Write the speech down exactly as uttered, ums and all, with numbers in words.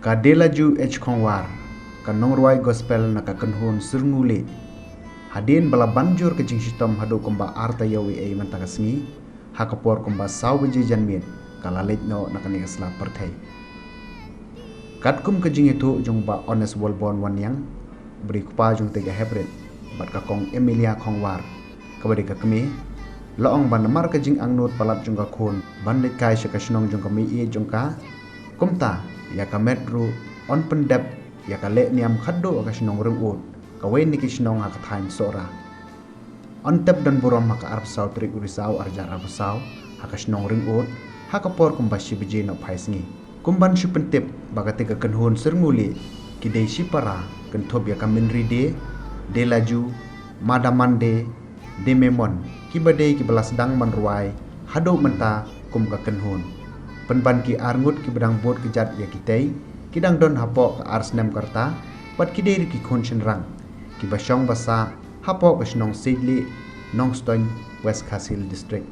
Ka Delaju H Khongwar, ka nongrwai gospel na ka kynhun Syrnguli, hadien ba la ban jur ka jingshitom haduh kumba ar taïew eiei mynta ka sngi, ha ka por kumba saw baje janmiet, ka la leit noh na kane ka sla pyrthei. Katkum ka jingïathuh jong Bah Honest Wolborn Wanniang, u briew kpa jong te ka heprit, bad ka Kong Emilia Khongwar, kaba dei ka kmie, la ong ba namar ka jingangnud palat jong ka khun ban leit kai sha ka shnong jong ka mei-ïeit jong ka, kumta ïa ka met ruh yn pyndep ïa ka lehniam khatduh ha ka shnong Ringud, kawei na ki shnong ha ka thaiñ Sohra. Yn tep don burom ha ka arphew saw tarik u Risaw arhajar arphew saw, ha ka shnong Ringud, ha ka por kumba shi baje nohphai sngi. Kum ban shu pyntip ba kata ka kynhun Syrnguli, ki dei shipara kynthup ïa ka Mynri De, Delaju, Madaman De, Dememon, kiba dei kiba la sdang ban rwai haduh mynta kum ka kynhun. Pynban ki arngut kiba dang bud kjat ïa kitei, ki dang don hapoh ka ar snem ka rta, bad ki dei ruh ki khun shynrang kiba shong ba sah hapoh ka shnong Seitlieh, Nongstoiñ, West Khasi Hills District.